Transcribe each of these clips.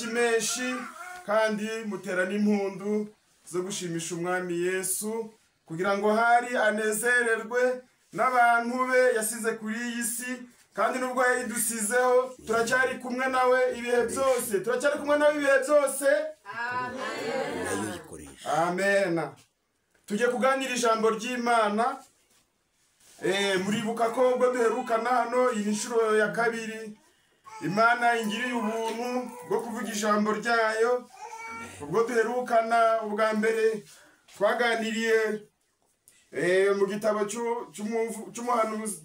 Menshi kandi mutera n'impundu zo gushimisha umwami Yesu kugira ngo hari anezererwe n'abantu be yasize kuri iyi si, kandi nubwo yayidusizeho turacyari kumwe nawe ibihe byose, turacyari kumwe nawe ibihe byose. Amen. Amen. Tujye kuganira ijambo ry'Imana. Muribuka ko ubwo duherukana hano iyi nshuro ya kabiri Imana ingiriye ubuntu bwo kuvuga ijambo ryayo. Ubwo duherukana ubwa mbere twaganiriye mu gitabo cy'umuhanuzi,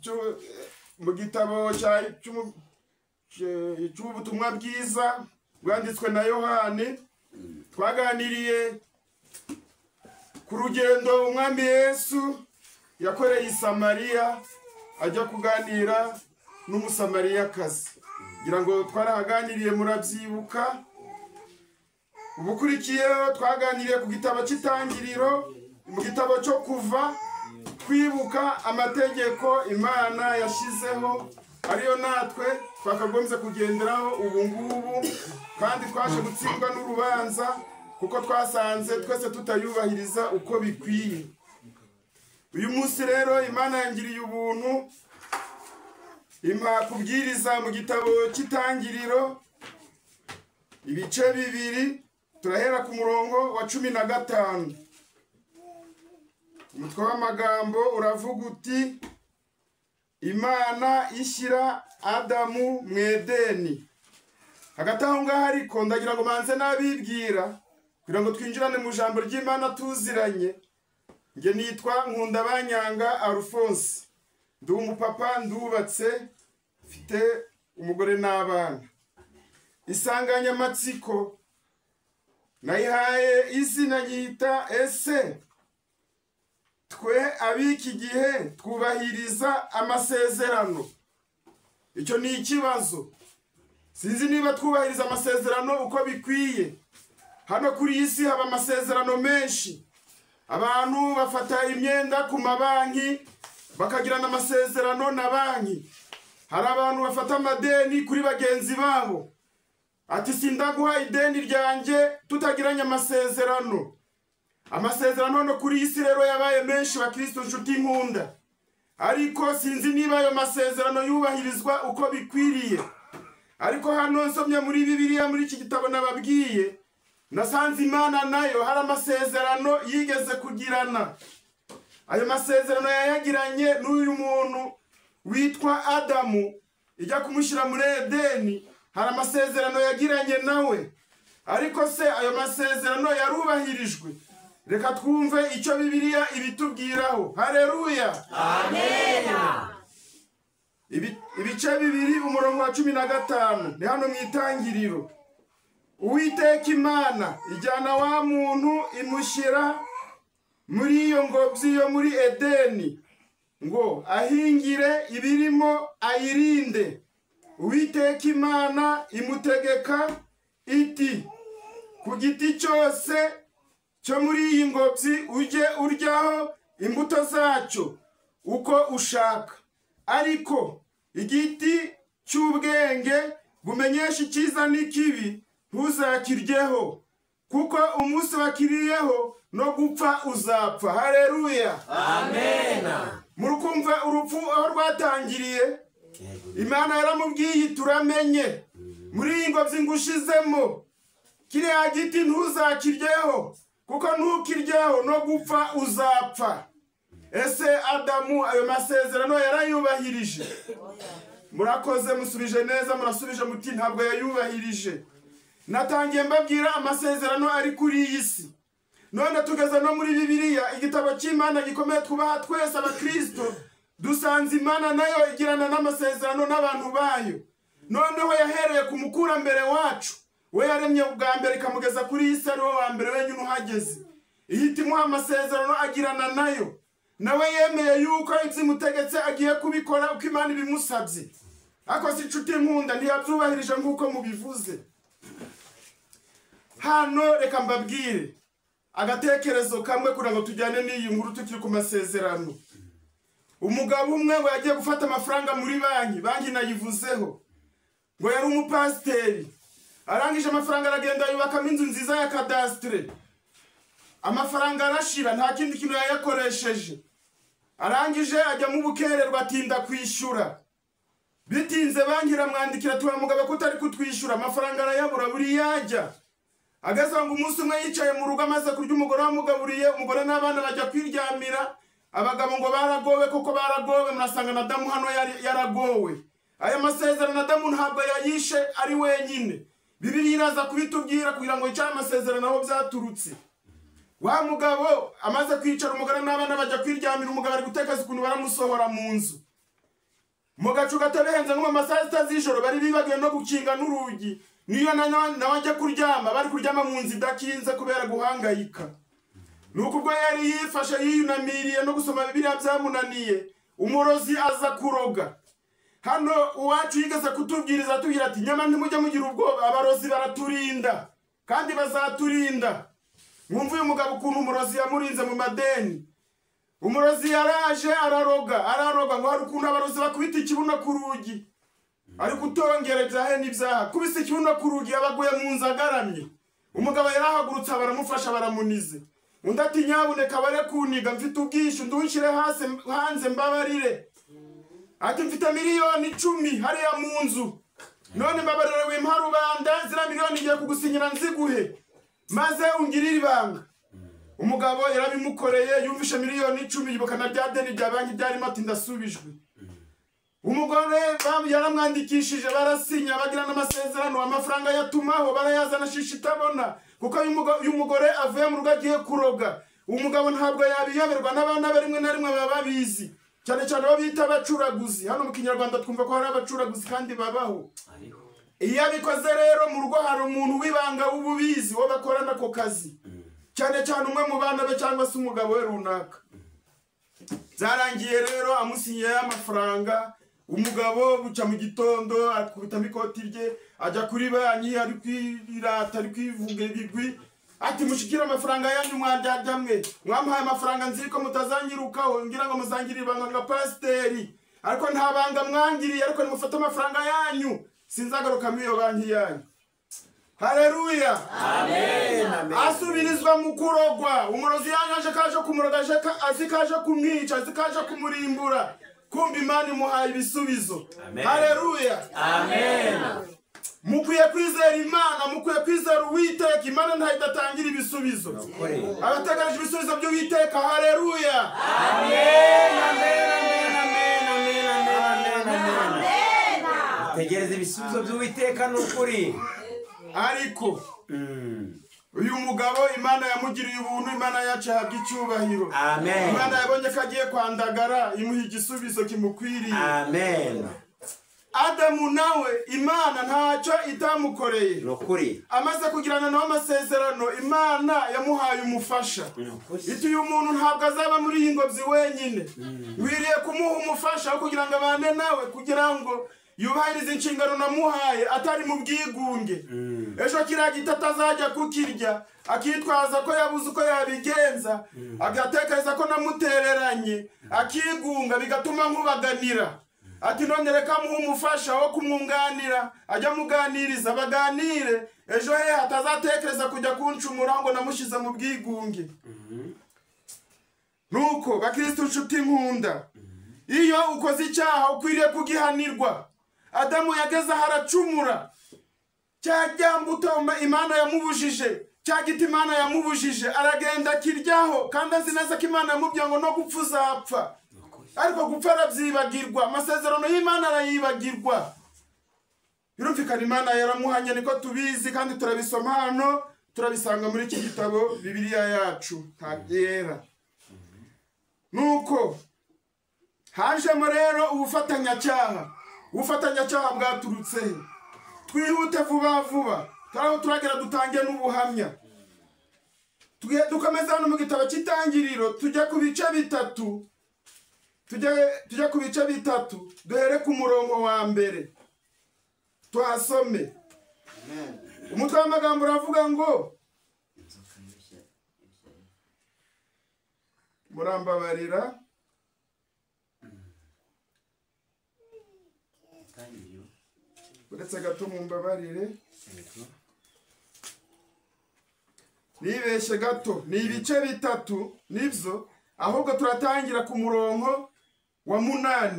mu gitabo cy'ubutumwa bwiza bwanditswe na Yohani. Twaganiriye ku rugendo umwami Yesu yakoreye i Samariya ajya kuganira n'umusamariyakazi. Ngira ngo twarahaganiriye murabyibuka. Ubukurikiyeho twaganiriye ku gitabo cy'itangiriro, mu gitabo cyo kuva, kwibuka amategeko Imana yashizeho ariyo natwe twakagombye kugenderaho ubu ngubu, kandi twaje gutsindwa n'urubanza kuko twasanze twese tutayubahiriza uko bikwiye. Uyu munsi rero Imana yangiriye ubuntu impa kubwiriza mu gitabo cy'itangiriro ibice 2, turahera ku murongo wa 15. Umutwe w'amagambo uravuga uti: Imana ishyira Adamu mu Edeni. Hagati aho ngaho ariko ndagira ngo manze nabibwira kugira ngo twinjirane mu jambo ry'Imana tuziranye. Nge nitwa Nkundabanyanga Alphonse, ndi umupapa, ndubatse, mfite umugore n'abana. Isanganyamatsiko nayihaye izina nyita ese twe abiki gihe twubahiriza amasezerano. Icyo ni ikibazo. Sinzi niba twubahiriza amasezerano uko bikwiye. Hano kuri iyi si haba amasezerano menshi. Abantu bafata imyenda ku mabanki bakagirana amasezerano na banki. Hari abantu bafata amadeni kuri bagenzi babo, ati sindaguha ideni ryanjye tutagiranye amasezerano. Amasezerano no kuri iyi si rero yabaye menshi bakristo nshuti nkunda, ariko sinzi niba ayo masezerano yubahirizwa uko bikwiriye. Ariko hano nsomye muri Bibiliya, muri iki gitabo nababwiye, nasanze Imana nayo hari amasezerano yigeze kugirana. Ayo masezerano yayagiranye n'uyu muntu witwa Adamu ijya kumushyira muri Edeni. Hari amasezerano yagiranye nawe, ariko se ayo masezerano yarubahirijwe? Reka twumve icyo Bibiliya ibitubwiraho. Haleluya, amen. Ibice 2 umurongo wa 15 ni hano mu itangiriro. Uwiteka Imana ijyana wa muntu imushyira muri iyo ngobyi yo muri Edeni ngo ahingire ibirimo ayirinde. Uwiteka Imana imutegeka iti: ku giti cyose cyo muri iyi ngobyi ujye uryaho imbuto zacyo uko ushaka, ariko igiti cy'ubwenge bumenyesha icyiza n'ikibi ntuzakiryeho, kuko umunsi wakiriyeho no gupfa uzapfa. Haleluya, amen. Murukumva urupfu aho rwatangiriye. Imana yaramubwiye turamenye muri iyi ngobyi ngushizemo kiriya giti ntuzakiryeho, kuko ntukiryeho no gupfa uzapfa. Ese Adamu ayo masezerano yarayubahirije? Murakoze, musubije neza, murasubije muti ntabwo yayubahirije. Natangiye mbabwira amasezerano ari kuri iyi si. None tugeze no muri Bibiliya, igitabo cy'Imana gikomeye twubaha twese abakristo, dusanze Imana nayo igirana n'amasezerano n'abantu bayo. Noneho yahereye ku mukurambere wacu, we yaremye ubwa mbere ikamugeza kuri iyi si, ari we wa mbere wenyine uhageze. Ihita imuha amasezerano agirana nayo. Nawe yemeye yuko ibyo imutegetse agiye kubikora uko Imana ibimusabye. Ariko si inshuti nkunda ntiyabyubahirije nk'uko mubivuze. Hano reka mbabwire agatekerezo kamwe kugira ngo tujyane n'iyi nkuru tukiri ku masezerano. Umugabo umwe ngo yagiye gufata amafaranga muri banki, banki nayivuzeho, ngo yari umupasiteri. Arangije amafaranga aragenda yubakamo inzu nziza ya kadasitire. Amafaranga arashira, nta kindi kintu yayakoresheje. Arangije ajya mu bukererwa atinda kwishyura. Bitinze banki iramwandikira tuwa mugabo ko utari kutwishyura, amafaranga arayabura buri yajya. Ageze ngo umunsi umwe yicaye mu rugo amaze kurya, umugore wamugaburiye, umugore n'abana bajya kwiryamira. Abagabo ngo baragowe koko baragowe, murasanga na Adamu hano yaragowe. Aya masezerano Adamu ntabwo yayishe ari wenyine. Bibiliya iraza kubitubwira kugira ngo yice amasezerano aho byaturutse. Wa mugabo amaze kwicara umugore n'abana bajya kwiryamira, umugabo ari gutekaza ukuntu baramusohora mu nzu. Mu gacu gatabehenze nko mu masaha sita z'ijoro bari bibagiwe no gukinga n'urugi. Niyo nawe ajya kuryama, bari kuryama mu nzu idakinze kubera guhangayika. Nuko ubwo yari yifashe yiyunamiriye no gusoma Bibiliya byamunaniye, umurozi aza kuroga. Hano uwacu yigeze kutubwiriza atubwira ati nyama ntimujye mugira ubwoba, abarozi baraturinda kandi bazaturinda. Mwumva uyu mugabo ukuntu umurozi yamurinze mu madeni. Umurozi yaraje araroga, araroga ngo hari ukuntu abarozi bakubita ikibuno ku rugi. Ari kutongera ibyahe n'ibyaha. Kubise ikibuno ku rugi yabaguye mu nzu agaramye. Umugabo yarahagurutse baramufasha baramunize. Undi ati nyabuneka bare kuniga, mfite ubwishyu ndunshyire hasi hanze mbabarire. Ati mfite 10,000,000 hariya mu nzu. None mbabarire wimpa rubanda, zira miliyoni ngiye kugusinyira nziguhe. Maze ungirire ibanga. Umugabo yarabimukoreye, yumvishe 10,000,000 yibuka na rya deni rya banki ryarimo ati ndasubijwe. Umugore yaramwandikishije barasinya bagirana amasezerano, amafaranga yatumaho barayazana shisha itabona. Kuko uyu mugore avuye mu rugo agiye kuroga, umugabo ntabwo yabiyoberwa n'abana be rimwe na rimwe baba babizi. Cyane cyane abo bita abacuraguzi. Hano mu Kinyarwanda twumva ko hari abacuraguzi kandi babaho. Iyo abikoze rero mu rugo hari umuntu w'ibanga w'ububizi wo bakorana ako kazi. Cyane cyane umwe mu bana be cyangwa se umugabo we runaka. Byarangiye rero amusinyiye amafaranga, umugabo bucya mu gitondo akubitamo ikoti rye ajya kuri banki ari kwirata ari kwivuga ibigwi ati mushikire amafaranga yanyu mwaryarya mwe, mwampaye amafaranga nzi ko mutazanyirukaho ngira ngo muzangirire ibanga nka pasiteri, ariko nta banga mwangiriye, ariko nimufate amafaranga yanyu sinzagaruka muri iyo banki yanyu. Haleluya. Amen. Asubirizwa mu kurogwa. Umurozi yanyaje kaje kumuroga, azi kaje kumwica, azi kaje kumurimbura. Kumbi Imana imuhaye ibisubizo. Haleluya. Amen. Mukwiye kwizera Imana, mukwiye kwizera Uwiteka. Imana ntayidatangira ibisubizo. Abategereje ibisubizo by'Uwiteka. Haleluya. Amen. Amen. Amen. Amen. Amen. Amen. Tegereza ibisubizo by'Uwiteka n'ukuri. Ariko uyu mugabo Imana yamugiriye ubuntu, Imana yacu ahabwa icyubahiro. Amen. Imana yabonye ko agiye kwandagara imuha igisubizo kimukwiriye. Amen. Adamu nawe Imana ntacyo itamukoreye. Nukuri. Amaze kugirana nawe amasezerano, Imana yamuhaye umufasha. Iti uyu muntu ntabwo azaba muri iyi ngobyi wenyine. Wiriye kumuha umufasha kugira ngo abane nawe, kugira ngo yubahirize inshingano namuhaye atari mu bwigunge. Ejo kiriya giti atazajya kukirya akitwaza ko yabuze uko yabigenza, agatekereza ko namutereranye, akigunga bigatuma nkubaganira. Ati none reka muhe umufasha wo kumwunganira, ajya amuganiriza baganire, ejo he hatazatekereza kujya kuncumura ngo namushyize mu bwigunge. Nuko bakristo nshuti nkunda, iyo ukoze icyaha ukwiriye kugihanirwa. Adamu yageze aho aracumura. Cya mbuto Imana yamubujije, cya giti Imana yamubujije, aragenda akiryaho kandi azi neza ko Imana yamubwiye ngo no gupfa uzapfa. Ariko gupfa arabyibagirwa, amasezerano y'Imana arayibagirwa. Birumvikana Imana yaramuhanye, niko tubizi kandi turabisoma hano, turabisanga muri iki gitabo Bibiliya yacu yera. Nuko hajemo rero ubufatanyacyaha. Ubufatanyacyaha bwaturutse he? Twihute vuba vuba, turaho turagera dutange n'ubuhamya. Dukomeze hano mu gitabo cy'Itangiriro, tujya ku bice bitatu. Tujya ku bice bitatu, duhere ku murongo wa mbere tuhasome. Umutwe w'amagambo uravuga ngo murambabarira. Uretse gato mumbabarire, nibeshye gato, ni ibice 3 nibyo, ahubwo turatangira ku murongo wa 8.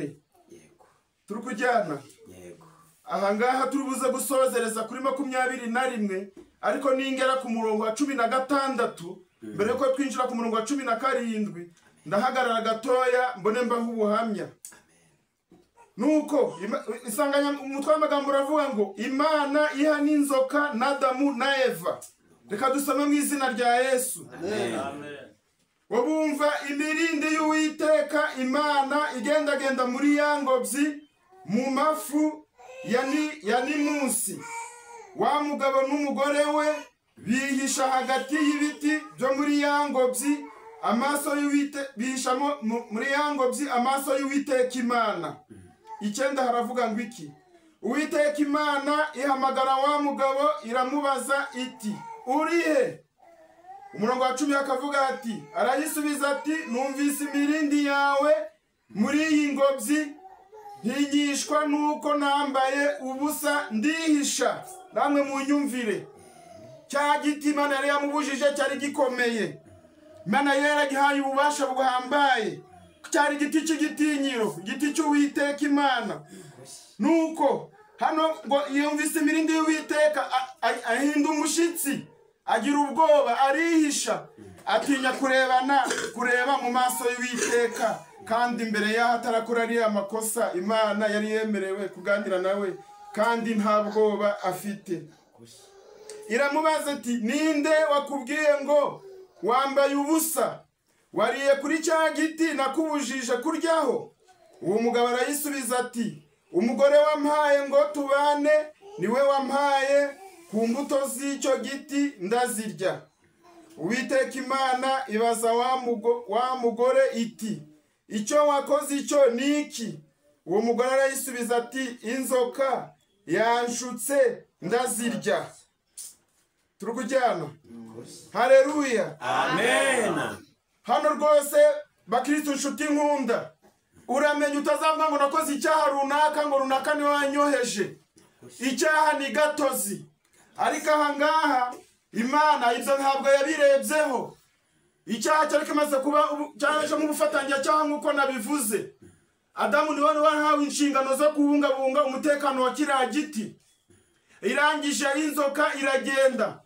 Yego. Turi kujyana. Yego. Aha ngaha turi buze gusozereza kuri 21, ariko ningera ku murongo wa 16, mbere yuko twinjira ku murongo wa 17, ndahagarara gatoya mbone mbaho ubuhamya. Nuko isanganya umutwe w'amagambo uravuga ngo Imana iha n'inzoka na Adamu na Eva. Reka dusome mu izina rya Yesu. Amen. Bumva imirindi y'Uwiteka Imana igendagenda muri ya ngobyi mu mafu ya Nimunsi. Wa mugabo n'umugore we bihisha hagati y'ibiti byo muri ya ngobyi amaso y'Uwiteka, bihishamo muri ya ngobyi amaso y'Uwiteka Imana. 9 haravuga ngo iki? Uwiteka Imana ihamagara wa mugabo iramubaza iti uri he? Umurongo wa 10 akavuga ati, arayisubiza ati numvise imirindi yawe muri iyi ngobyi, ntinyishwa nuko nambaye ubusa ndihisha. Namwe munyumvire, cya giti Imana yari yamubujije cyari gikomeye, Imana yari yaragihaye ububasha buhambaye, cyari igiti cy'igitinyiro, igiti cy'Uwiteka Imana. Nuko hano ngo yumvise imirindi y'Uwiteka ahinda umushitsi, agira ubwoba, arihisha, atinya kureba mu maso y'Uwiteka. Kandi imbere yaho atarakora ariya makosa, Imana yari yemerewe kuganira nawe kandi nta bwoba afite. Iramubaza ati ninde wakubwiye ngo wambaye ubusa? Wariye kuri cya giti nakubujije kuryaho? Uwo mugabo arayisubiza ati umugore wampaye ngo tubane niwe wampaye ku mbuto z'icyo giti ndazirya. Uwiteka Imana ibaza wa mugore iti icyo wakoze icyo ni iki? Uwo mugore arayisubiza ati inzoka yanshutse ndazirya. Turi kujyana. Haleluya. Amen. Hano rwose bakristo nshuti nkunda, uramenye utazavuga ngo nakoze icyaha runaka ngo runaka niwe wanyoheje. Icyaha ni gatozi. Ariko aha ngaha Imana ibyo ntabwo yabirebyeho. Icyaha cyari kimaze kuba cyaje mu bufatanyacyaha nk'uko nabivuze. Adamu niwe wahawe inshingano zo kubungabunga umutekano wa kiriya giti. Irangije inzoka iragenda,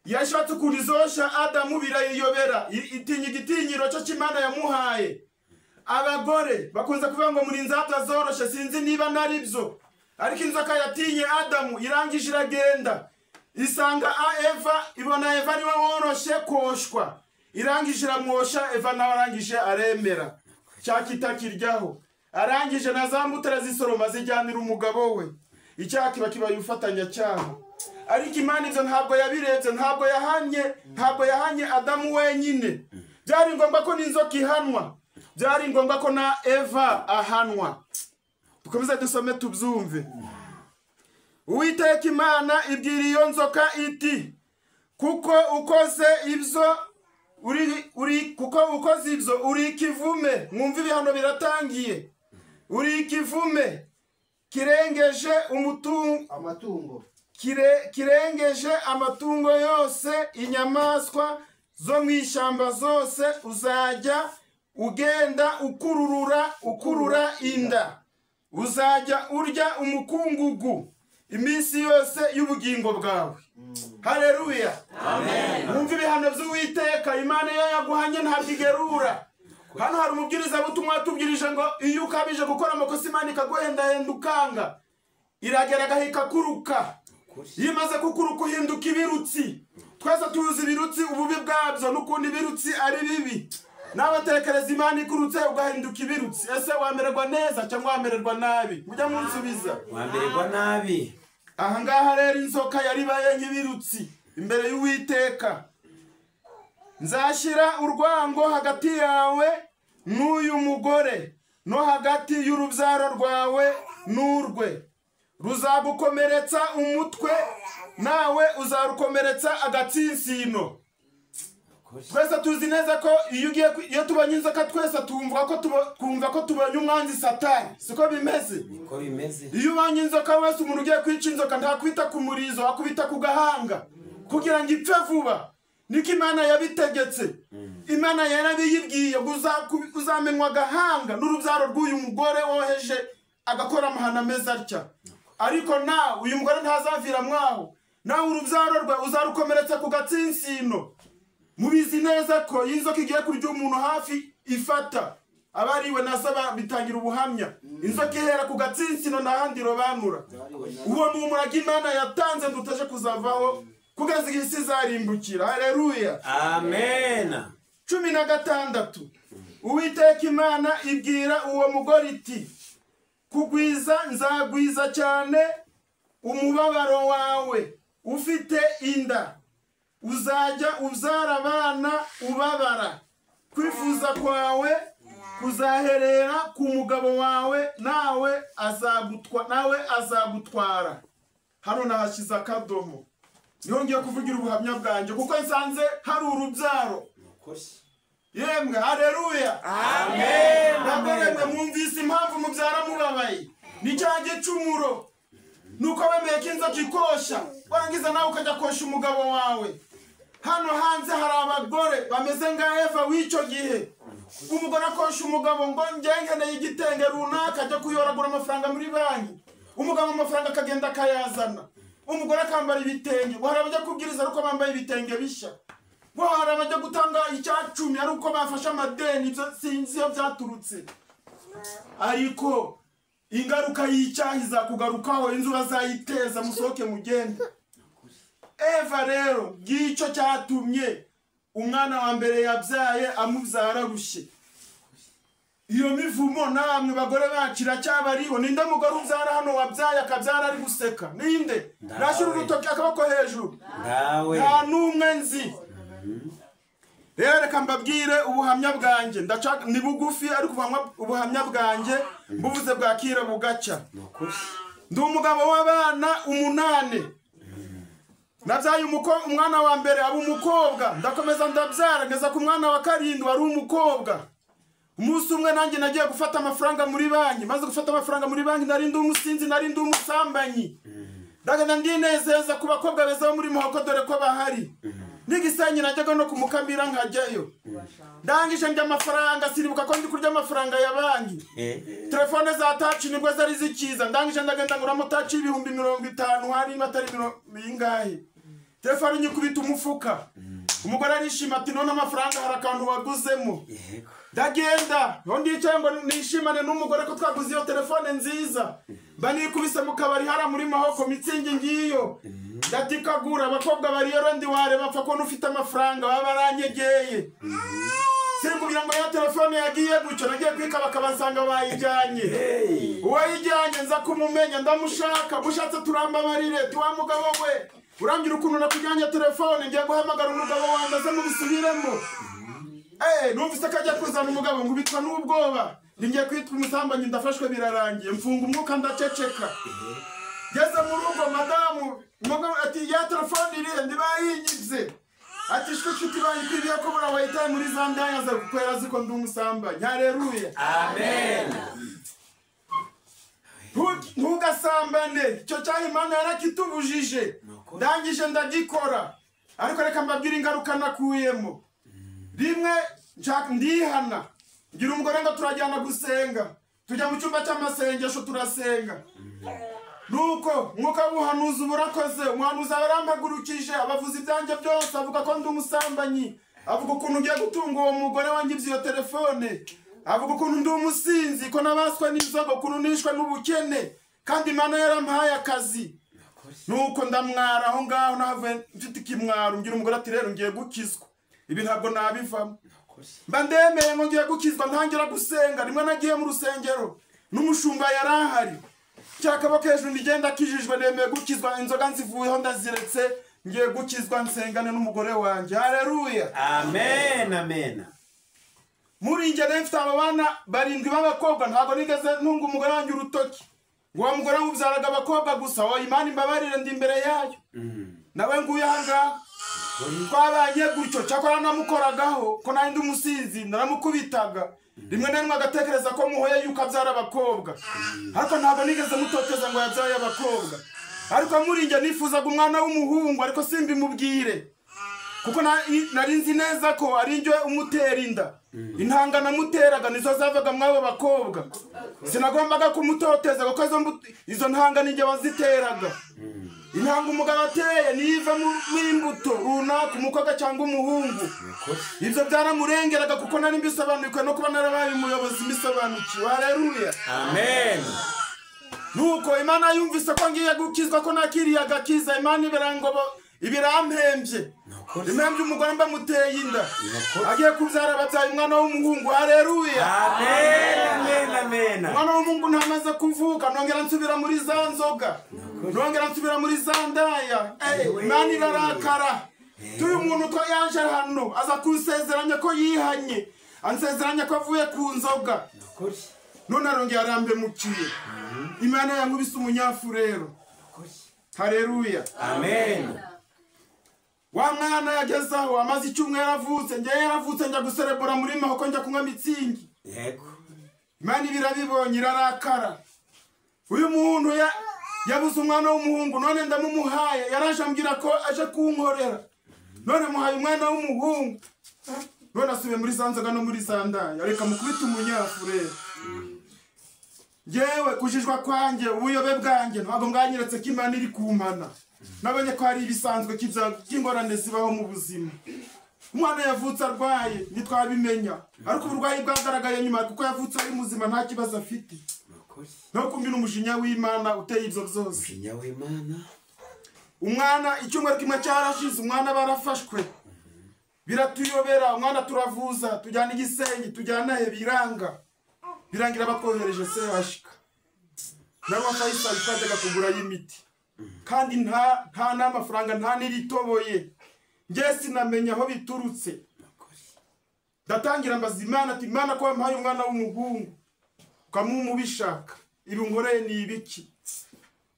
yashatse ukuntu izosha Adamu birayiyobera, itinya igitinyiro cyo cy'Imana yamuhaye. Abagore bakunze kuvuga ngo muri inzata zoroshe, sinzi niba naribyo, ariko inzoka yatinye Adamu irangije iragenda isanga Eva, ibona Eva niwe woroshe koshwa, irangije iramwosha. Eva nawe arangije aremera cya kitakiryaho, arangije na za mbuto arazisoroma zijyanira umugabo we. Icyaha kiba kibaye ubufatanyacyaha. Ariko Imana ibyo ntabwo yabirebye, ntabwo yahanye Adamu wenyine. Byari ngombwa ko n'inzoka ihanwa, byari ngombwa ko na Eva ahanwa. Dukomeze dusome tubyumve. Uwiteka Imana ibwira iyo nzoka iti kuko ukoze ibyo kuko ukoze ibyo uri ikivume. Mwumve ibihano biratangiye. Uri ikivume kirengeje amatungo, kirengeje amatungo yose, inyamaswa zo mu ishyamba zose, uzajya ugenda ukurura inda, uzajya urya umukungugu iminsi yose y'ubugingo bwawe. Haleluya. Amen. Mwumve ibihano by'Uwiteka. Imana iyo yaguhanye ntabwo igerura. Hano hari umubwirizabutumwa watubwirije ngo iyo ukabije gukora amakosa Imana ikaguhendahenda ukanga, iragera agahika kuruka. Iyo imaze kukuruka uhinduka ibirutsi. Twese tuzi ibirutsi, ububi bwabyo n'ukuntu ibirutsi ari bibi. Nawe tekereza Imana ikurutse ugahinduka ibirutsi, ese wamererwa neza cyangwa wamererwa nabi? Mujya munsubiza. Wamererwa nabi. Aha ngaha rero inzoka yaribaye nk'ibirutsi imbere y'Uwiteka. Nzashyira urwango hagati yawe n'uyu mugore, no hagati y'urubyaro rwawe n'urwe. Ruzagukomeretsa umutwe, nawe uzarukomeretsa agatsinsino. Twese tuzi neza ko iyo ugiye iyo tubonye inzoka twese twumva ko tubonye umwanzi Satani, siko bimeze? Niko bimeze. Iyo ubonye inzoka wese, umuntu ugiye kwica inzoka ntakwita ku murizo, akubita ku gahanga kugira ngo ipfe vuba. Niko Imana yabitegetse. Imana yarabiyibwiye ngo uzamenywa agahanga n'urubyaro rw'uyu mugore woheje agakora amahano ameze atya. Ariko nawe uyu mugore ntazavira mwaho, nawe urubyaro rwe uzarukomeretsa ku gatsinsino. Mubizi neza ko inzoka igiye kurya umuntu hafi ifata abariwe nasaba bitangira ubuhamya. Inzoka ihera ku gatsinsino n'ahandi robanura. Uwo ni umurage Imana yatanze ndutaje kuzavaho kugeza igihe isi izarimbukira. Haleluya, amen. 16 Uwiteka Imana ibwira uwo mugore iti kugwiza nzagwiza cyane umubabaro wawe ufite inda, uzajya ubyara abana ubabara, kwifuza kwawe kuzaherera ku mugabo wawe, nawe azagutwara. Hano nahashyize akadomo, niho ngiye kuvugira ubuhamya bwanjye kuko nsanze hari urubyaro. Yemwe, haleluya, amen. Bagore mwumvise impamvu mubyara mubabaye, ni cya gicumuro nuko wemeye ko inzoka ikosha, warangiza nawe ukajya kosha umugabo wawe. Hano hanze hari abagore bameze nka Eva w'icyo gihe. Umugore akosha umugabo ngo ngengeneye igitenge runaka ajya kuyoragura amafaranga muri banki, umugabo amafaranga akagenda akayazana, umugore akambara ibitenge. Ngo hari abajya kubwiriza ariko bambaye ibitenge bishya, ngo hari abajya gutanga icyacumi ari uko bafashe amadeni, ibyo sinzi iyo byaturutse. Ariko ingaruka y'icyaha izakugarukaho, inzu bazayiteza, musohoke mugende. Eva rero ngicyo cyatumye umwana wa mbere yabyaye amubyara rushye. Iyo mivumo namwe bagore bacu iracyabariho. Ninde mugore ubyara hano wabyaye akabyara ari guseka? Ninde? Nashyira urutoki akaboko hejuru. Nta n'umwe nzi. Rero reka mbabwire ubuhamya bwanjye, ni bugufi ariko ubuhamya bwanjye mbuvuze bwakira bugacya. Ndi umugabo w'abana 8. Nabyaye umwana wa mbere aba umukobwa, ndakomeza ndabyara ngeza ku mwana wa 7 wari umukobwa. Umunsi umwe nanjye nagiye gufata amafaranga muri banki, maze gufata amafaranga muri banki nari ndi umusinzi, nari ndi umusambanyi. Ndagenda ndinezeza ku bakobwa beza bo muri Muhoko dore ko bahari. N'igisenyi najyaga no kumukamira nkajyayo. Ndangije njya amafaranga, sinibuka ko ndi kurya amafaranga ya banki. Telefone za touch nibwo zari zikiza, ndangije ndagenda nguramo touch 50,000 hari atari bingahe. Telefone nyikubita umufuka. Umugore arishima ati none amafaranga hari akantu waguzemo. Ndagenda ngo ndicaye ngo nishimane n'umugore ko twaguze iyo telefone nziza. Mba nikubise mu kabari hara muri Mahoko mitsingi ngiyo. Ndatikagura abakobwa bariyo ndi ware bapfa ko ufite amafaranga baba baranyegeye. Sinkubwira ngo ya telefone yagiye gucyo, nagiye kwika bakabasanga bayijyanye. Uwayijyanye nza kumumenya ndamushaka, bushatse turambabarire tuwa mugabo we. Urambwira ukuntu nakujyanye telefone, ngiye guhamagara umugabo wanjye aze mubisubiremo. Numvise ko ajya kuzana umugabo nkubitwa n'ubwoba, ngiye kwitwa umusambanyi ndafashwe birarangiye, mfunga umwuka ndaceceka. Ngeze mu rugo madamu umugabo ati ya telefone irihe? Ndibayinyibye. Ati shwe nshuti bayikwiriye ko bura wayitaye muri za ndaya za kukwera ziko ndi umusambanyi. Haleluya, amen. Ntugasambane, icyo cyaha Imana yarakitubujije. Ndangije ndagikora, ariko reka mbabwire ingaruka nakuyemo. Rimwe ndihana, ngira umugore ngo turajyana gusenga, tujya mu cyumba cy'amasengesho turasenga. Nuko mwuka w'ubuhanuzi burakoze, umuhanuzi arampagurukije abavuza ibyanjye byose, avuga ko ndi umusambanyi, avuga ukuntu ngiye gutunga uwo mugore wanjye iyo telefone, avuga ukuntu ndi umusinzi, ko nabaswe n'inzoga, ukuntu nishwe n'ubukene, kandi Imana yarampaye akazi. Nuko ndamwara aho ngaho, nahavuye mfite ikimwaro, ngira umugore ati rero ngiye gukizwa, ibi ntabwo nabivamo. Mba ndemeye ngo ngiye gukizwa, ntangira gusenga. Rimwe nagiye mu rusengero n'umushumba yarahari, cyakaboko hejuru ndigenda akijijwe, nemeye gukizwa, inzoga nzivuyeho ndaziretse, ngiye gukizwa nsengane n'umugore wanjye. Haleluya, amen, amen. Muri njye mfite abo bana 7 b'abakobwa, ntabwo nigeze ntunga umugore wanjye urutoki. Ngo uwo mugore wubyaraga abakobwa gusa, wa Imana imbabarire ndi imbere yayo. Nawe nguye aha ngaha. Twabanye gutyo, cyakora namukoragaho ko nari ndi umusinzi, naramukubitaga. Rimwe na rimwe agatekereza ko muhoye yuko abyara abakobwa, ariko ntabwo nigeze mutoteza ngo yabyaye abakobwa. Ariko muri njye nifuzaga umwana w'umuhungu, ariko simbimubwire kuko nari nzi neza ko ari njye umutera inda. Intanga namuteraga nizo zavaga mw'abo bakobwa. Sinagombaga kumutoteza kuko izo ntanga ninjye waziteraga. Intanga umugabo ateye niva mu imbuto runaka, umukobwa cyangwa umuhungu. Ibyo byaramurengeraga kuko nari mbisobanukiwe no kuba narabaye umuyobozi mbisobanukiwe. Haleluya, amen. Nuko Imana yumvise ko ngiye gukizwa, ko nakiriye agakiza, Imana ibirampembye. Impembye umugore mbamuteye inda, agiye kubyara ababyaye umwana w'umuhungu. Haleluya, amen, amen, amen. Umwana w'umuhungu ntamaze kuvuka, nongera nsubira muri za nzoga, nongera nsubira muri za ndaya. Imana irarakara. Tuyu muntu ko yaje hano aza kunsezeranya ko yihanye, ansezeranya ko avuye ku nzoga, none arongera arambemukiye. Imana yankubise umunyafu rero. Haleluya, amen. Wa mwana yagezaho amaze icyumweru yaravutse, njye yaravutse njya guserebura muri mahoko, njya kunywa mitsingi. Yego. Imana ibirabibonye irarakara. Uyu muntu yabuze umwana w'umuhungu, none ndamumuhaye. Yaraje ambwira ko aje kunkorera, none muhaye umwana w'umuhungu, none asubiye muri za nzoga no muri za ndaya. Reka mukubite umunyafu rero. Yewe kujijwa kwanjye, ubuyobe bwanjye ntabwo mwanyeretse ko Imana iri kumpana. Nabonye ko hari ibisanzwe by'ingorane zibaho mu buzima. Umwana yavutse arwaye ntitwabimenya, ariko uburwayi bwagaragaye nyuma kuko yavutse ari muzima nta kibazo afite. No kumvira umujinya w'Imana uteye ibyo byose. Umwana icyumweru kimwe cyarashize, umwana barafashwe, biratuyobera. Umwana turavuza, tujyana igisenyi, tujyana he, biranga birangira batwohereje CHK. Nawe Faisal twajyaga kugura y'imiti, kandi nta n'amafaranga, nta n'iritoboye. Njye sinamenya aho biturutse. Ndatangira mbaza Imana ati Imana ko wampaye umwana w'umuhungu ukamumubishaka, ibi nkoreye ni ibiki?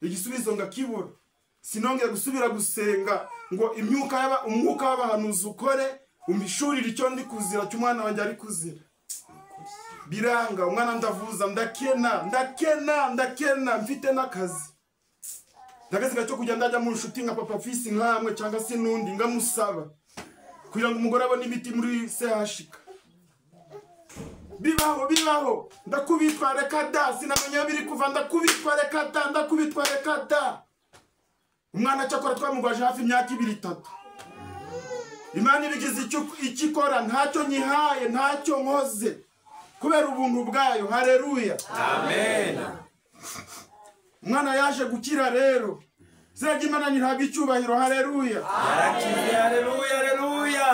Igisubizo ngakibura. Sinongeye gusubira gusenga ngo imyuka umwuka w'abahanuzi ukore umpishurire icyo ndi kuzira cy'umwana wanjye ari kuzira. Biranga, umwana ndavuza, ndakena, ndakena, ndakena, mfite n'akazi. Ndagaziga cyo kujya ndajya mu nshuti nka papa fisi nkamwe cyangwa se nundi ngamusaba kugira ngo umugore abone imiti muri CHK. Bibaho, bibaho, ndakubitwa reka da, sinamenya biri kuva, ndakubitwa reka da, ndakubitwa reka da. Umwana cyakora twamugwaje hafi imyaka 2 3. Imana ibigize icyo ikora, ntacyo nyihaye, ntacyo nkoze, kubera ubuntu bwayo. Haleluya, amen. Umwana yaje gukira rero. Ziraga Imana ntihabwa icyubahiro. Haleluya, yarakize. Haleluya, haleluya.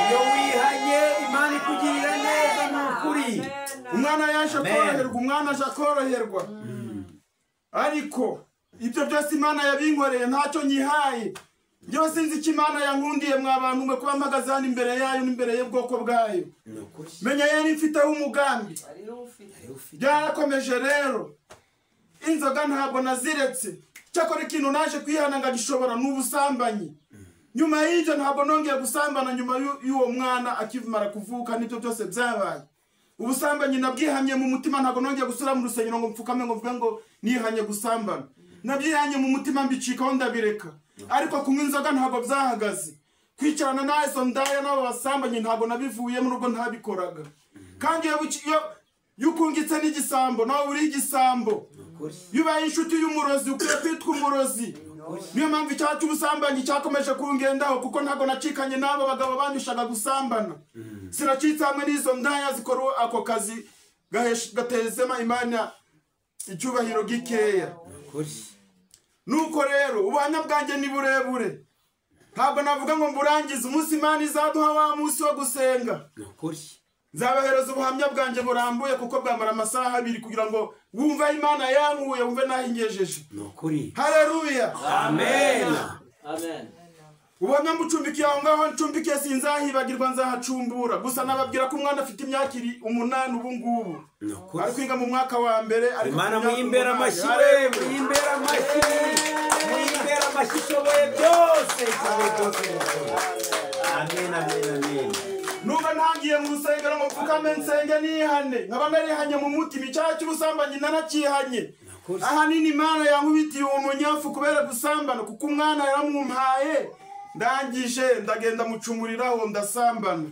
Iyo wihanye Imana ikugirira neza ni ukuri. Umwana yaje koroherwa, umwana aje koroherwa. Ariko ibyo byose Imana yabinkoreye ntacyo nyihaye. Njyewe sinzi icyo Imana yankundiye mwa bantu mwe, kuba mpagaze hano imbere yayo n'imbere y'ubwoko bwayo. Menya yari mfiteho umugambi. Byarakomeje rero. Inzoga ntabwo naziretse. Cyakora ikintu naje kwihana ngagishobora n'ubusambanyi. Nyuma y'ibyo ntabwo nongeye gusambana nyuma y'uwo mwana akivumara kuvuka, nibyo byose byabaye. Ubusambanyi nabwihamye mu mutima, ntabwo nongeye gusura mu rusengero ngo mfukame ngo mvuge ngo nihanye gusambana. Nabyihanye mu mutima mbicikaho ndabireka. Ariko kunywa inzoga ntabwo byahagaze. Kwicarana n'izo ndaya n'abo basambanyi ntabwo nabivuyemo nubwo ntabikoraga. Kandi iyo ukungitse n'igisambo nawe uri igisambo. Iyo ubaye inshuti y'umurozi ukwiye kwitwa umurozi. Niyo mpamvu icyaha cy'ubusambanyi cyakomeje kungendaho, kuko ntabwo nacikanye n'abo bagabo banyushaga gusambana. Sinacitse hamwe n'izo ndaya zikora ako kazi gatezema Imana icyubahiro gikeya. Nuko rero ubuhamya bwanjye ni burebure, ntabwo navuga ngo mburangize. Umunsi Imana izaduha wa munsi wo gusenga, nzabahereza ubuhamya bwanjye burambuye, kuko bwamara amasaha 2 kugira ngo wumve Imana yankuye, wumve naho ingejeje. Haleluya, amen. Ubuhamya mbucumbikiye aho ngaho ncumbikiye, sinzahibagirwa, nzahacumbura. Gusa nababwira ko umwana afite imyaka 8 ubu ngubu, ari kwiga mu mwaka wa mbere. Imana muyimbera amashyi, muyimbera amashyi, muyimbera amashyi, ishoboye byose, ishoboye byose. Amen, amen, amen. Nubwo ntagiye mu rusengero ngo mfukame nsenge nihane, nkaba narihanye mu mutima icyaha cy'ubusambanyi narakihanye. Ahanini Imana yankubitiye uwo munyafu kubera gusambana, kuko umwana yaramumpaye, ndangije ndagenda mucumuriraho ndasambana.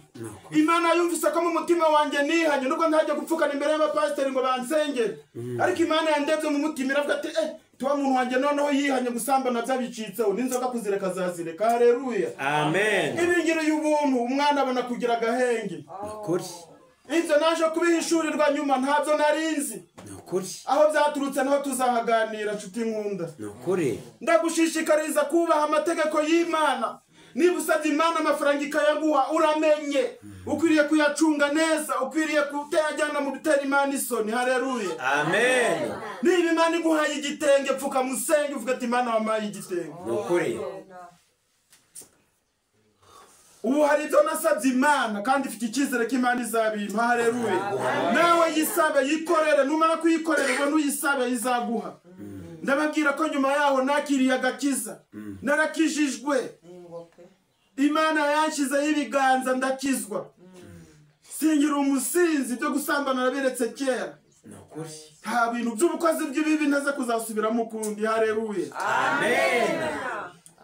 Imana yumvise ko mu mutima wanjye nihanye, nubwo ntajya gupfukana imbere y'abapasiteri ngo bansengere, ariko Imana yandebye mu mutima iravuga ati tuwa muntu wanjye noneho yihanye gusambana byabicitseho, n'inzoga kuzireka zazireka. Haleluya, amen. Ibingiriye ubuntu umwana abona kugira agahenge. Ibyo naje kubihishurirwa nyuma, ntabyo narinzi. Aho byaturutse naho tuzahaganira nshuti nkunda. Ndagushishikariza kubaha amategeko y'Imana. Niba usabye Imana amafaranga ikayaguha, uramenye ukwiriye kuyacunga neza, ukwiriye kutayajyana mu bitera Imana isoni. Haleluya, amen. Niba Imana iguhaye igitenge, pfuka musenge uvuga ati Imana wampaye igitenge. Ubu hari ibyo nasabye Imana kandi ifite icyizere ko Imana izabimpa. Haleluya. Nawe yisabe, yikorere, numara kuyikorera ubone uyisabe izaguha. Ndababwira ko nyuma yaho nakiriye agakiza, narakijijwe, Imana yanshyizeho ibiganza ndakizwa, singira umusinzi, byo gusambana nabiretse kera, nta bintu by'ubukozi bw'ibibi ntaze kuzasubiramo ukundi. Haleluya, amen.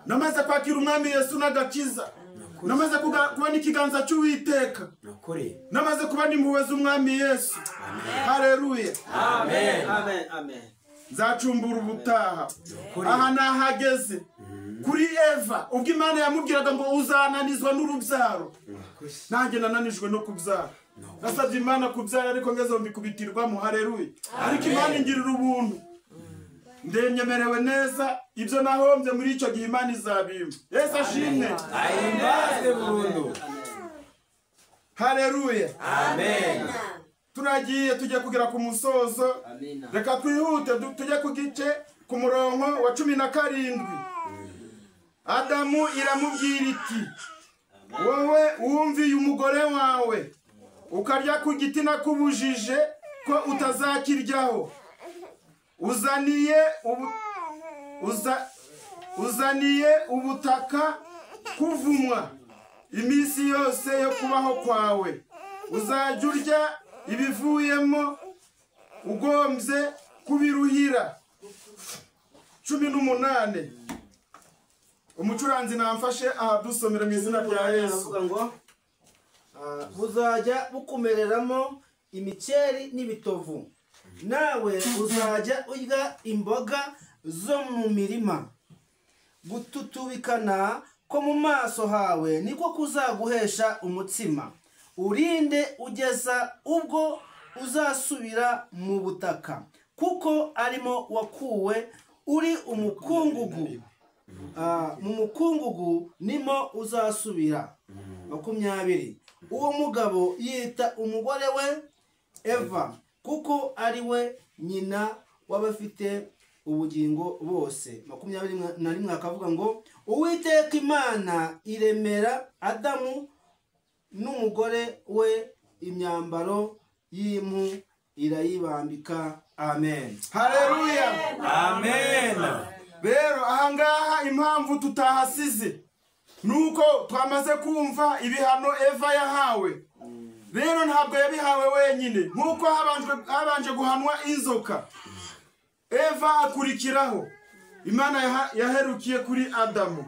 Namaze kwakira umwami Yesu n'agakiza, namaze kubona ikiganza cy'Uwiteka, namaze kubona impuhwe z'umwami Yesu. Haleluya, amen, amen. Nzacumbura ubutaha. Aha nahageze kuri Eva, ubwo Imana yamubwiraga ngo uzananizwa n'urubyaro, nanjye nananijwe no kubyara. Nasabye Imana kubyara ariko ngeze mbikubitirwamo. Haleluya. Ariko Imana ingirira ubuntu, ndenyemerewe neza, ibyo nahombye muri icyo gihe Imana izabimpa. Yesu ashimwe, ahimbazwe burundu. Haleluya, amen. Turagiye tujye kugera ku musozo. Reka twihute tujye ku gice ku murongo wa 17. Adamu iramubwira iti wowe wumviye umugore wawe ukarya ku giti nakubujije ko utazakiryaho, uzaniye ubutaka kuvumwa iminsi yose yo kubaho kwawe, uzajya urya ibivuyemo ugombye kubiruhira. 18. Umucuranzi namfashe ahadusomera mu izina rya Yesu. Ngo buzajya bukumereramo imikeri n'ibitovu, nawe uzajya urya imboga zo mu mirima. Gututubikana ko mu maso hawe niko kuzaguhesha umutsima, urinde ugeza ubwo uzasubira mu butaka, kuko arimo wakuwe uri umukungugu, mu mukungugu nimo uzasubira. 20. Uwo mugabo yita umugore we Eva, kuko ari we nyina w'abafite ubugingo bose. 21 akavuga ngo Uwiteka Imana iremera Adamu n'umugore we imyambaro y'impu irayibambika. Amen. Haleluya, amen. Rero ahangaha impamvu tutahasize nuko twamaze kumva ibihano Eva yahawe. Rero ntabwo yabihawe wenyine, nkuko habanje guhanwa inzoka, Eva akurikiraho. Imana yaherukiye kuri Adamu.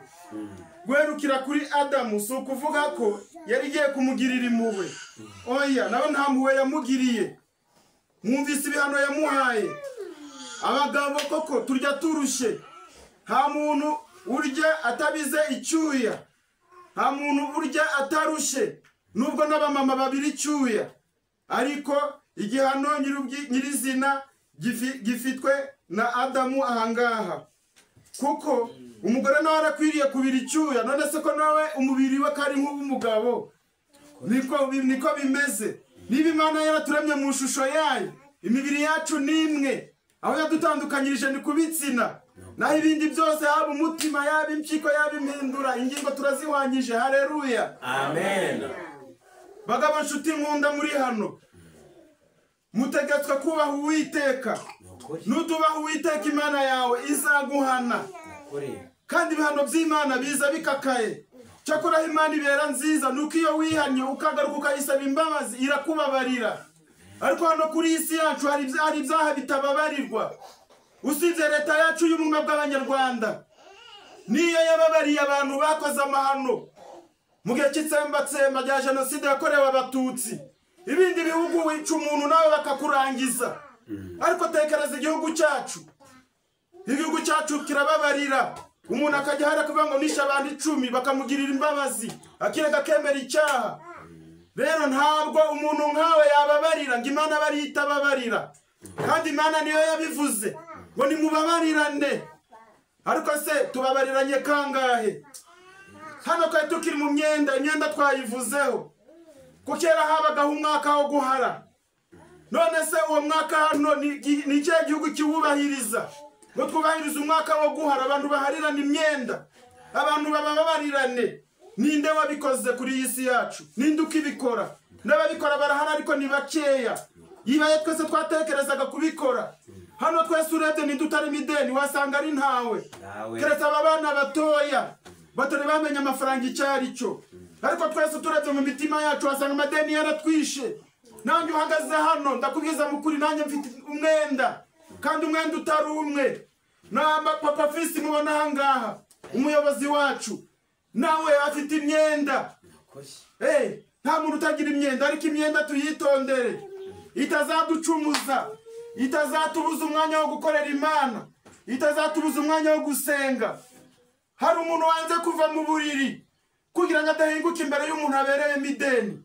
Guherukira kuri Adamu si ukuvuga ko yari igiye kumugirira impuhwe. Oya, nawe nta mpuhwe yamugiriye. Mwumvise ibihano yamuhaye. Abagabo koko turya turushye, nta muntu urya atabize icyuya, nta muntu urya atarushe, nubwo n'abamama babiri icyuya. Ariko igihano nyirizina gifitwe na Adamu ahangaha, kuko umugore nawe arakwiriye kubira icyuya. None se ko nawe umubiri we kari nk'umugabo, niko bimeze. Niba Imana yaraturemye mu shusho yayo, imibiri yacu ni imwe, aho yadutandukanyirije ni kubitsina, naho ibindi byose yaba umutima, yaba impyiko, yaba impindura, ingingo turazihwanyije. Haleluya, amen. Bagabo nshuti nkunda muri hano, mutegetswe kubaha Uwiteka. Nutubaha Uwiteka Imana yawe izaguhana. Kandi ibihano by'Imana biza bikakaye. Cyakora Imana ibera nziza nuko iyo wihanye ukagaruka ukayisaba imbabazi irakubabarira. Ariko hano kuri isi yacu hari ibyaha bitababarirwa. Usibye leta yacu y'ubumwe bw'Abanyarwanda niyo yababariye abantu bakoze amahano mu gihe cy'itsembatsemba rya jenoside yakorewe Abatutsi. Ibindi bihugu wica umuntu nawe bakakurangiza. Ariko tekereza igihugu cyacu. Igihugu cyacu kirababarira. Umuntu akajya hara kuvuga ngo nishe abantu 10 bakamugirira imbabazi, akireka akemera icyaha. Rero ntabwo umuntu nkawe yababarira ngo Imana bari itababarira. Kandi Imana niyo yabivuze ngo nimubabarirane. Ariko se tubabariranye kangahe? Hano twari tukiri mu myenda, imyenda twayivuzeho. Ko kera habagaho umwaka wo guhara. None se uwo mwaka hano ni ikihe gihugu kiwubahiriza? Ngo twubahirize umwaka wo guhara, abantu baharirana imyenda, abantu bababarirane. Ninde wabikoze kuri iyi si yacu? Ninde ukibikora? N'ababikora barahari ariko ni bakeya. Yibaye twese twatekerezaga kubikora. Hano twese urebye ninde utarimo ideni wasanga ari ntawe. Keretse aba bana batoya batari bamenya amafaranga icyo ari cyo. Ariko twese turebye mu mitima yacu wasanga amadeni yaratwishe. Nanjye uhagaze hano ndakubwiza mukuri, nanjye mfite umwenda, kandi umwenda utari umwe. Na Papa Fisi mubona aha ngaha, umuyobozi wacu nawe afite imyenda. Nta muntu utagira imyenda, ariko imyenda tuyitondere itazaducumuza, itazatubuza umwanya wo gukorera Imana, itazatubuza umwanya wo gusenga. Hari umuntu wanze kuva mu buriri kugira ngo adahinguka imbere y'umuntu abereyemo ideni.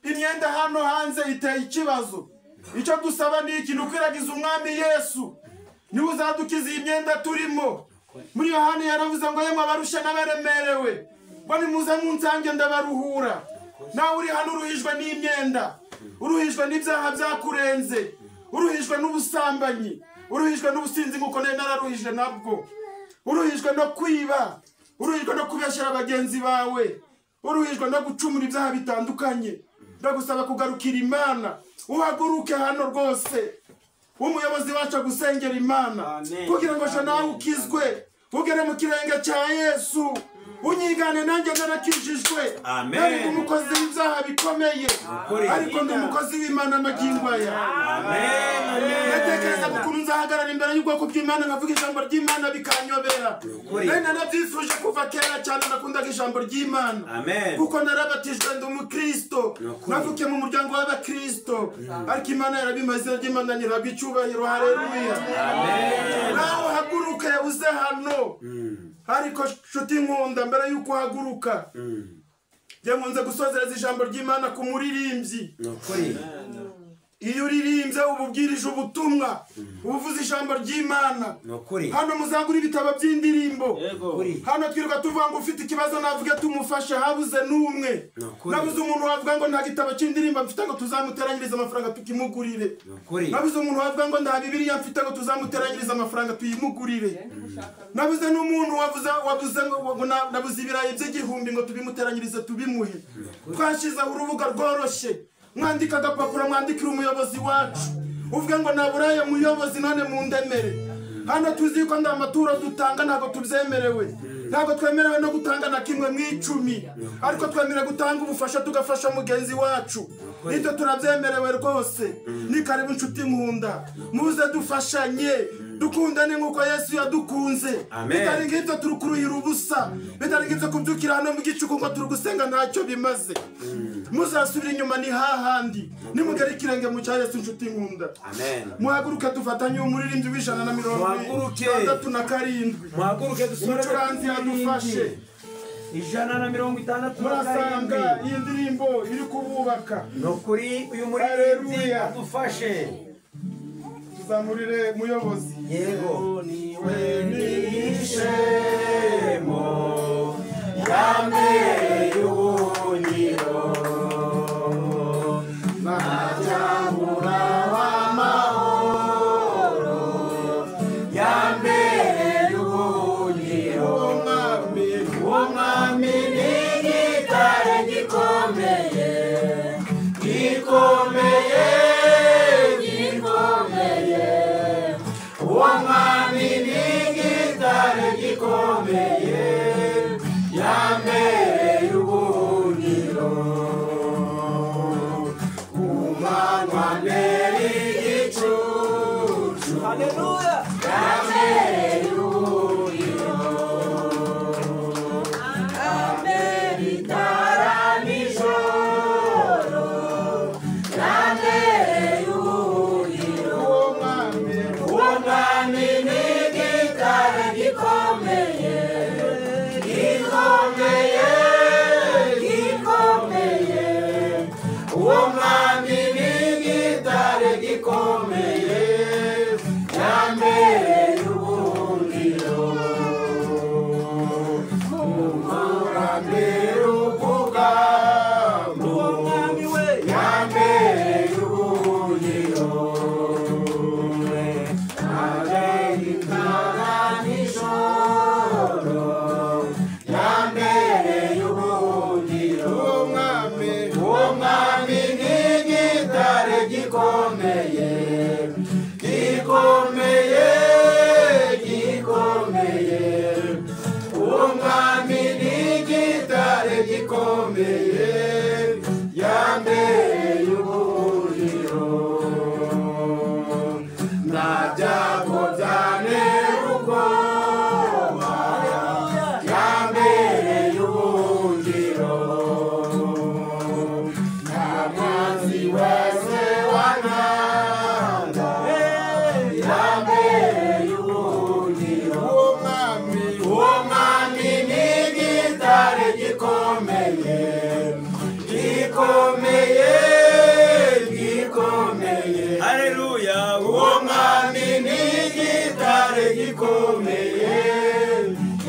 Imyenda hano hanze iteye ikibazo. Icyo dusaba ni iki? Ni ukwiragiza Umwami Yesu, niwe uzadukiza iyi myenda turimo. Muri Yohana yaravuze ngo yemwe abarusha n'abaremerewe, ngo nimuze munsange ndabaruhura. Nawe uri hano uruhijwe n'imyenda, uruhijwe n'ibyaha byakurenze, uruhijwe n'ubusambanyi, uruhijwe n'ubusinzi nk'uko nari nararuhije nabwo, uruhijwe no kwiba, uruhijwe no kubeshyera bagenzi bawe, uruhijwe no gucumura ibyaha bitandukanye. Ndagusaba kugarukira Imana, uhaguruke hano rwose. Umuyobozi wacu agusengera Imana kugira ngo nawe ukizwe, ugere mu kirenge cya Yesu, unyigane nanjye narakijijwe. Nari umukozi w'ibyaha bikomeye, ariko ndi umukozi w'Imana magingo aya. Natekereza ukuntu nzahagarara imbere y'ubwoko bw'Imana nkavuga ijambo ry'Imana bikanyobera. Nari narabyifuje kuva kera cyane, nakundaga ijambo ry'Imana kuko narabatijwe ndi umukristo, navukiye mu muryango w'abakristo. Ariko Imana yarabimaze, izina ry'Imana nirabwa icyubahiro. Haleluya. Nawe uhaguruke uze hano. Ariko nshuti nkunda, mbere y'uko uhaguruka, njye nkunze gusozereza ijambo ry'Imana ku muririmbyi. Iyo uririmbye uba ubwirije ubutumwa, uba uvuze ijambo ry'Imana. Hano muzagura ibitabo by'indirimbo. Hano twirirwa tuvuga ngo ufite ikibazo navuge tumufashe, habuze n'umwe. Nabuze umuntu wavuga ngo nta gitabo cy'indirimbo mfite ngo tuzamuteranyirize amafaranga tukimugurire. Nabuze umuntu wavuga ngo nta Bibiliya mfite ngo tuzamuteranyirize amafaranga tuyimugurire. Nabuze n'umuntu wavuze ngo nabuze ibirayi by'igihumbi ngo tubimuteranyirize tubimuhe. Twashyizeho urubuga rworoshye. Mwandika agapapuro, mwandikira umuyobozi wacu, uvuge ngo naburaye muyobozi none mundemere. Hano tuzi ko nda maturo dutanga ntabwo tubyemerewe, ntabwo twemerewe no gutanga na kimwe mu 10, ariko twemerewe gutanga ubufasha tugafasha mugenzi wacu. Nibyo turabyemerewe rwose. Ni karibu nshuti nkunda, muze dufashanye, dukundane nk'uko Yesu yadukunze. Bitari ngibyo turi kuruhira ubusa, bitari ngibyo kubyukira hano mu gicuku ngo turi gusenga ntacyo bimaze. Muzasubira inyuma ni hahandi. Nimugere ikirenge mu cya Yesu nshuti nkunda. Muhaguruke dufatanye umuririmbyi w'167. Muhaguruke dusore, umucuranzi yadufashe. 167. Murasanga iyi ndirimbo iri kububaka. Ni ukuri uyu muririmbyi adufashe. Tuzamurire muyobozi. Yego. Niwe nishemo yambereye ubuhungiro, ntacyabura amahoro, yambereye ubuhungiro. Umwami ni igitare gikomeye, gikomeye, gikomeye. Umwami ni igitare gikomeye. Yambere ubwugamo, Uwo mwami we yambere ubuhungiro. Ntajya nijoro, yambere ubuhungiro. Uwo mwami, Uwo mwami ni igitare gikomeye, gikomeye, gikomeye. Uwo mwami ni igitare gikomeye, yambere ubuhungiro. Nta byago byantera ubwoba, yambere ubuhungiro. Nta mwanzi wese wananga, yambere ubuhungiro. Uwo mwami, Uwo mwami ni igitare gikomeye, gikomeye, gikomeye. Haleluya. Uwo mwami ni igitare gikomeye,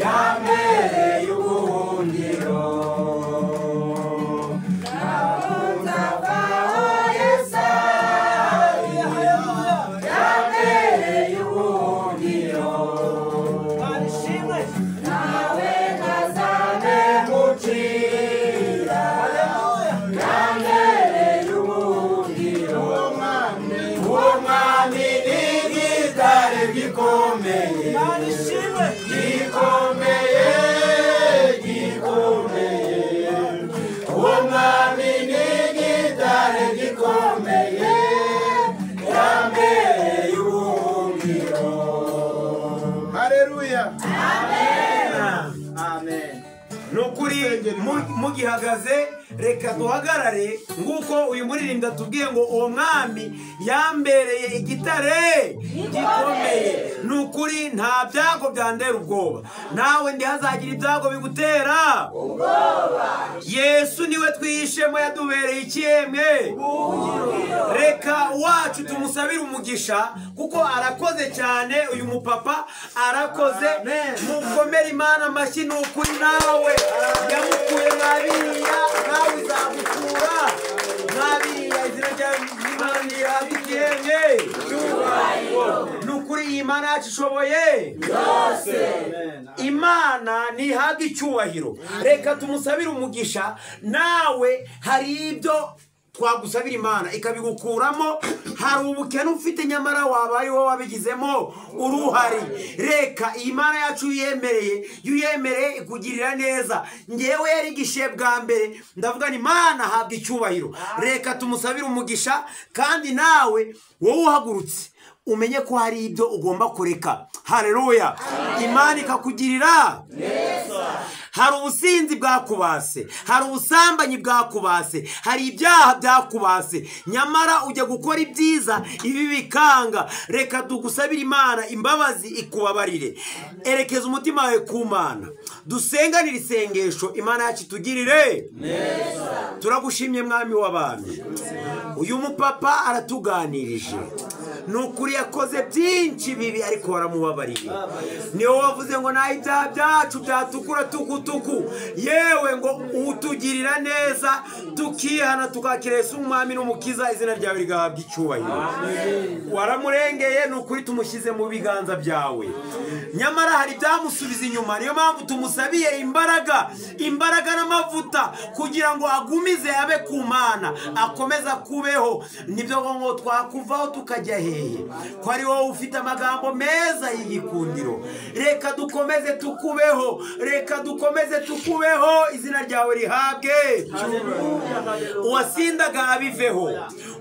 yambere ubuhungiro. Ntabwo Yesu ari, yambere ubuhungiro. Imana ishimwe. Nawe ntazamemukira, yambere ubuhungiro. Uwo mwami, Uwo mwami ni igitare gikomeye, Imana ishimwe. gikomeye, gikomeye. Uwo mwami ni igitare gikomeye, yambere ubuhungiro. Haleluya. Amen. Ni ukuri mugihagaze, reka duhagarare nguko uyu muririmbyi atubwiye ngo uwo mwami yambereye igitare gikomeye. Ni ukuri nta byago byandera ubwoba, nawe ntihazagira ibyago bigutera ubwoba. Yesu niwe twihishemo, yadubereye ikiyemwe. Reka wacu tumusabire umugisha kuko arakoze cyane. Uyu mupapa arakoze, mukomere Imana amashyi. Ni ukuri nawe yamukuye mwabiriya, nawe izagukura mwabiriya. Izina ry'Imana rihabwe ikirenge. Ni ukuri iyi Mana yacu ishoboye Imana ntihabwe icyubahiro. Reka tumusabire umugisha. Nawe hari ibyo twagusabira Imana ikabigukuramo. Hari ubukene ufite nyamara wabaye wowe wabigizemo uruhari. Reka iyi Mana yacu uyemereye, uyemereye ikugirira neza. Ngewe yarigishiye bwa mbere ndavuga ni Imana habwa icyubahiro. Reka tumusabire umugisha, kandi nawe wowe uhagurutse umenye ko hari ibyo ugomba kureka. Haleluya. Imana ikakugirira neza. Hari ubusinzi bwakubase, hari ubusambanyi bwakubase, hari ibyaha byakubase, nyamara ujya gukora ibyiza ibi bikanga. Reka tugusabire Imana imbabazi ikubabarire. Erekeza umutima wawe ku Mana, dusenganire isengesho Imana yacu itugirire neza. Turagushimye mwami w'abami. Uyu mupapa aratuganirije, ni ukuri yakoze byinshi bibi ariko waramubabariye. Niwe wavuze ngo naho ibyaha byacu byatukura tukutuku, yewe ngo utugirira neza tukihana tukakira Yesu umwami n'umukiza, izina ryawe rigahabwa icyubahiro. Waramurengeye, ni ukuri tumushyize mu biganza byawe. Nyamara hari ibyamusubiza inyuma, niyo mpamvu tumusabiye imbaraga, imbaraga n'amavuta kugira ngo agumize abe ku Mana, akomeza kubeho. Nibyo ngo twakuvaho tukajya hehe ko ari wowe ufite amagambo meza y'igikundiro. Reka dukomeze tukubeho, reka dukomeze tukubeho, izina ryawe rihabwe. Uwasindaga abiveho,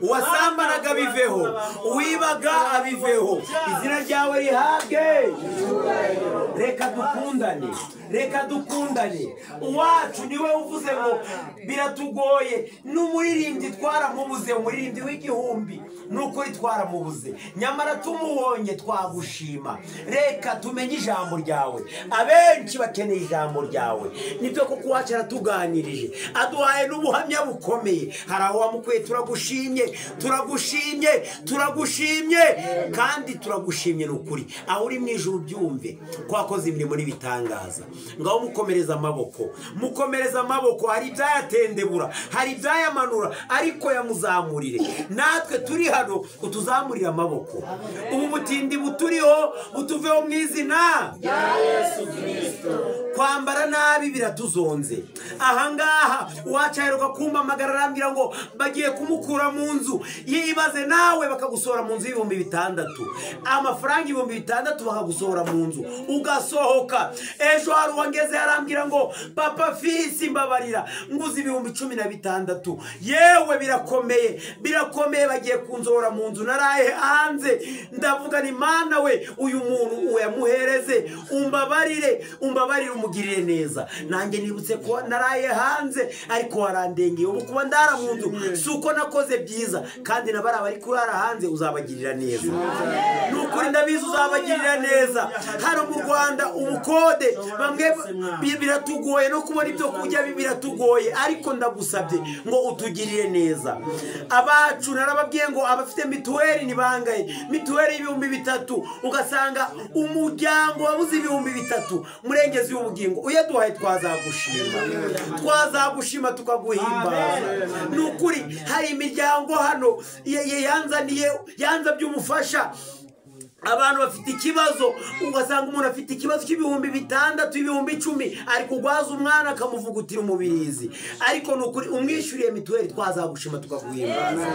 uwasambanaga abiveho, uwibaga abiveho, izina ryawe rihabwe. Reka dukundane, reka dukundane. Uwacu niwe uvuze ngo biratugoye, n'umuririmbyi twaramubuze, umuririmbyi w'igihumbi nukuri twaramubuze, nyamara tumubonye twagushima. Reka tumenye ijambo ryawe, abenshi bakeneye ijambo ryawe. Nibyo koko uwacu aratuganirije, aduhaye n'ubuhamya bukomeye. Hari aho wamukuye, turagushimye, turagushimye, turagushimye, kandi turagushimye nukuri. Aho uri mu ijuru byumve ko wakoze imirimo n'ibitangaza. Ngaho mukomereza amaboko, mukomereza amaboko. Hari ibyayatendebura, hari ibyayamanura, ariko yamuzamurire. Natwe turi hano utuzamurire amaboko. Ubu butindi buturiho butuveho mu izina rya Yesu Kristo. Kwambara nabi biratuzonze. Ahangaha uwacaheruka kumpamagara arambwira ngo bagiye kumukura mu nzu. Yibaze nawe, bakagusohora mu nzu 6000, amafaranga 6000 bakagusohora mu nzu ugasohoka. Ejo hari uwangeze arambwira ngo papa fisi mbabarira nguze 16,000. Yewe birakomeye, birakomeye, bagiye kunzohora mu nzu naraye hanze. Ndavuga ni Mana we, uyu muntu uyamuhereze, umbabarire, umbabarire, umugirire neza. Nanjye nibutse ko naraye hanze ariko warandengeye. Ubu kuba ndara mu nzu si uko nakoze byiza, kandi nabari abari kurara hanze uzabagirira neza. Nukuri ndabizi uzabagirira neza. Hano mu Rwanda ubukode bamwe biratugoye, no kubona ibyo kurya biratugoye, ariko ndagusabye ngo utugirire neza. Abacu narababwiye ngo abafite mituweli ni bangaye, mituweli 3000, ugasanga umuryango wabuze 3000. Murengezi w'ubugingo uyaduhaye twazagushima, twazagushima tukaguhimbaza. Nukuri hari imiryango hano yanzaniye yanzabye umufasha. Abantu bafite ikibazo, ugasanga umuntu afite ikibazo cy'ibihumbi 6,000, 10,000, ari kugwaza umwana akamuvugutira umubirizi. Ariko nukuri umwishyuriye mituweli twazagushima tukaguhimbaza,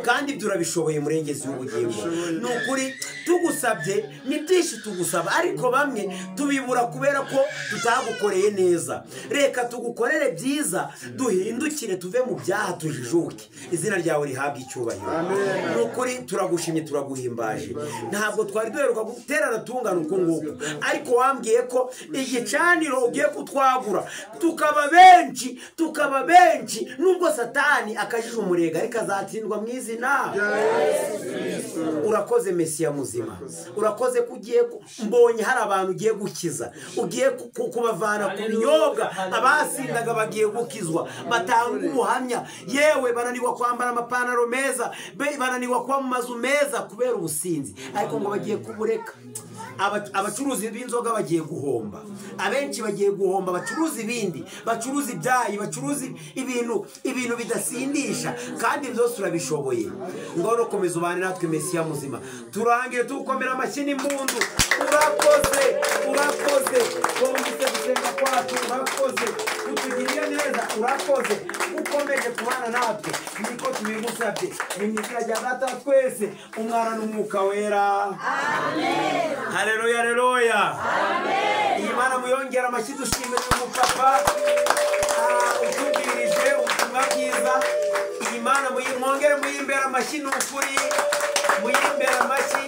kandi ibyo urabishoboye Murengezi w'ubugingo. Nukuri tugusabye ni byinshi tugusaba, ariko bamwe tubibura kubera ko tutagukoreye neza. Reka tugukorere byiza, duhindukire tuve mu byaha tujijuke, izina ryawe rihabwe icyubahiro. Nukuri turagushimye, turaguhimbaje. Ntabwo twari duheruka guterana tungana uko nguko, ariko wambwiye ko igicaniro ugiye kutwagura tukaba benshi, tukaba benshi. Nubwo Satani akajije umurega, ariko azatsindwa mu izina. Urakoze Mesiya muzima, urakoze ko ugiye, mbonye hari abantu ugiye gukiza, ugiye kubavana ku binyobwa. Abasindaga bagiye gukizwa, batanga ubuhamya. Yewe bananirwa kwambara amapantaro meza, bananirwa kuba mu mazu meza kubera ubusinzi, ariko ngo bagiye kubureka. Abacuruzi b'inzoga bagiye guhomba, abenshi bagiye guhomba, bacuruza ibindi, bacuruza ibyayi, bacuruza ibintu bidasindisha, kandi byose urabishoboye. Ngaho komeza ubane natwe Mesiya muzima. Turangire tugukomera amashyi n'impundu. Urakoze, urakoze, wumvise gusenga kwacu, urakoze utugiriye neza, urakoze ukomeje kubana natwe, niko tubigusabye ni mu izina rya Data twese, Umwana n'Umwuka Wera. Amen. Haleluya, haleluya. Amen. Iyi Mana muyongera amashyi, dushimira uyu mupapa utubwirije ubutumwa bwiza. Iyi Mana mwongere muyimbere amashyi, ni ukuri muyimbere amashyi.